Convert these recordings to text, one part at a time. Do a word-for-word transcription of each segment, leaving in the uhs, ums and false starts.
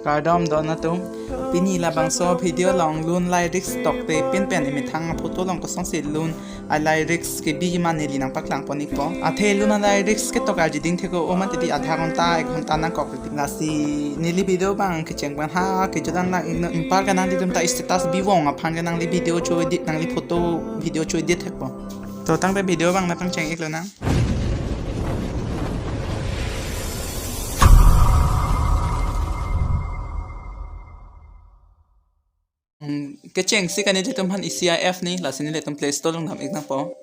Kardom don atum. Pini labangso video along lun lyrics tokte pinpen emethang aphoto along kosonsi lun a-lyrics kebi ma neli nangpaklang pon-ikpo. Athe lun a-lyrics ketok arjiding thek-o, o mati di adha ghonta, ek ghonta nangkok di. Lasi neli video abang kecheng abang ha kejodan lang ingno, ingpar ke nanglitum ta status bivong aphan ke nangli video cho-edit, nangli photo video cho-edit thekpo. To tangte video abang nangpangcheng-iklo nang. Hmm, kechengsi ke nelitum aphan isi a-app ni, lasi nelitum Play Store along dam-ik nangpo.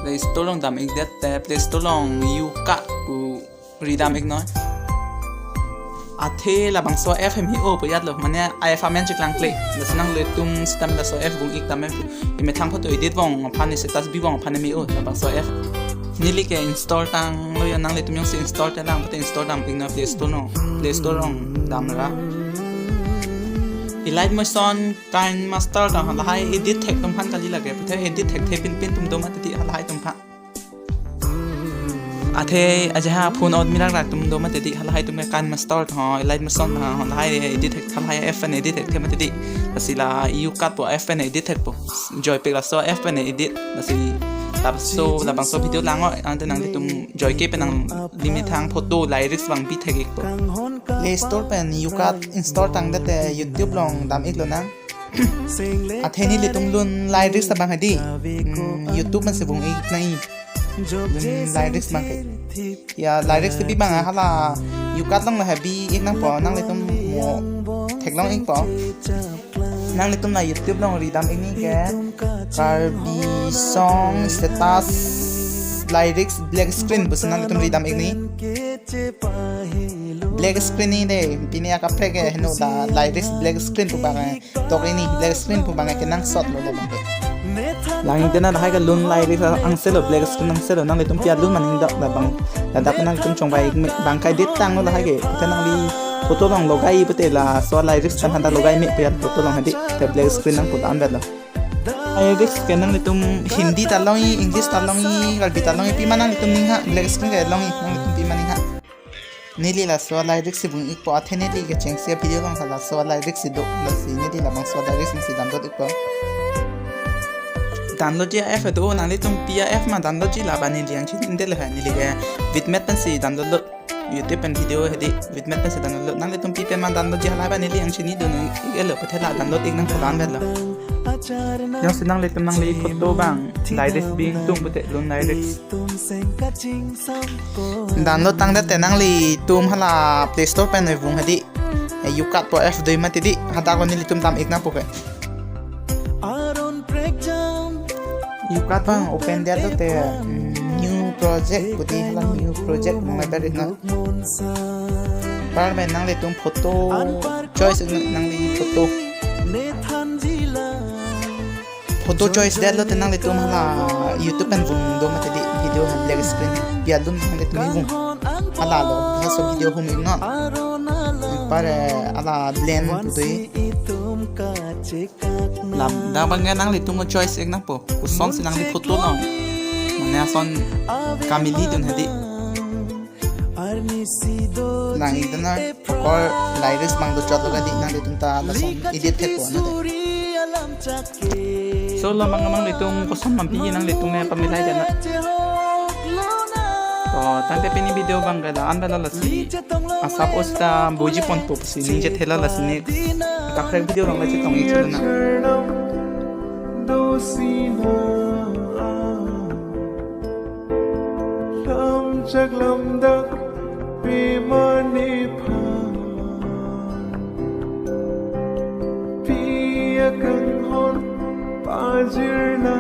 Play Store along dam-ikdet te, Play Store along UCut pu ridam-iknon. Athe labangso app hem hi-o pu jatlo, mane a-app amen cheklangkle. Lasi nanglitum sitame laso app vung-ik tame, emethang photo edit vong aphan, status bivong aphan hem hi-o labangso app. Neli ke install tanglo ya, nanglitum jongsi install te lang pute install dam-iknon Play Store along. Play Store along damra. Elite Motion, KineMaster ta halahai edit thek atum aphan kali lake. Pute edit thekthe pinpin atum do mati di halahai atum aphan. Athe ajahak phone out mirak rak atum do mati di halahai atum ke KineMaster ta, Elite Motion ta, halahai edit thek, halahai app pen edit thekthe mati di. Lasi la UCut pu app pen edit thekpo. Joipik laso app pen edit. Lasi laso labangso video lang-o, ante nanglitum joike pen nangli methang photo lyrics abang bi thek-ikpo. Play Store pen UCut install tangdet te YouTube along dam-iklo nang. Athe nelitum lun lyrics abang hadi, hmm, YouTube pensi vung-ik nai. Lun lyrics abang ke. Ya, lyrics kebi abang hala UCut along la habi-ik nangpo, nanglitum mo theklong-ikpo. Nanglitum la YouTube along ridam-ik ni ke Karbi song status lyrics black screen pusi nanglitum ridam-ik ni. Black screen ni de, pini akaprek ke heno ta lyrics black screen pu abang ke. Tok ini black screen pu abang ke nangsotlo labang ke. Lang-ik dena lahai ke lun lyrics angselo, black screen angselo, nanglitum pi alun maning dak labang. Ladak nanglitum chongvai-ik me, abang ke edit tanglo lahai ke. Te nangli photo along logai pute laso lyrics kan hanta logai me pu ya photo along hadi. Te black screen nangpu an vetlo. Lyrics ke nanglitum Hindi ta longji, English ta longji, Karbi ta longji, pima nanglitum ning ha, black screen ke longji, nanglitum pima ning ha. Neli laso lyrics si vung-ikpo, athe neli kechengsi video along hala laso lyrics si do, lasi neli labangso lyrics si download-ikpo. Download-ji a-app do, nanglitum pi a-app ma download-ji, laba neli jangchinidetlo ha, neli ke Vidmate pensi download-lo. YouTube pen video hadi, Vidmate pensi download-lo. Nanglitum pi pen ma download-ji, halaba neli jangchinidun-iklo, pute la download-ik nangpo an vetlo. Jongsi nanglitum nangli photo abang lyrics bi ingtung pute lun lyrics. Download tangdet te nanglitum hala Play Store pen vung hadi. Eh, UCut pu app do mati di, hadak lo nelitum dam-ik nangpo ke. UCut abang open detlo te, mm, new project, pute hala new project mong ber-iknon. Par pen nanglitum photo choice, nangli photo. Photo choice detlo te nanglitum hala YouTube pen vung do mati di video ha black screen. Pi alun nanglitum vung. Hala lo, laso video hum-iknon. Pare hala blend pute. Lam, dak abang ke nanglitum choice-ik nangpo. Kosonsi nangli photo long. Mane ason kamelidun hadi. Lang-ik dena, okor lyrics abang dochotlo kadi nanglitum ta lason edit thekpo na. So labang abang nanglitum koson ma bi nanglitum ne pamilai dena. To tangte pini video abang ke la-an dala lasi. Asap o sita boji ponpo pusi ningje thela lasi ne. Kaprek video along le chetong-ik chuluna. Lamchak lamdak pima nephan, pi akanghon pajirna.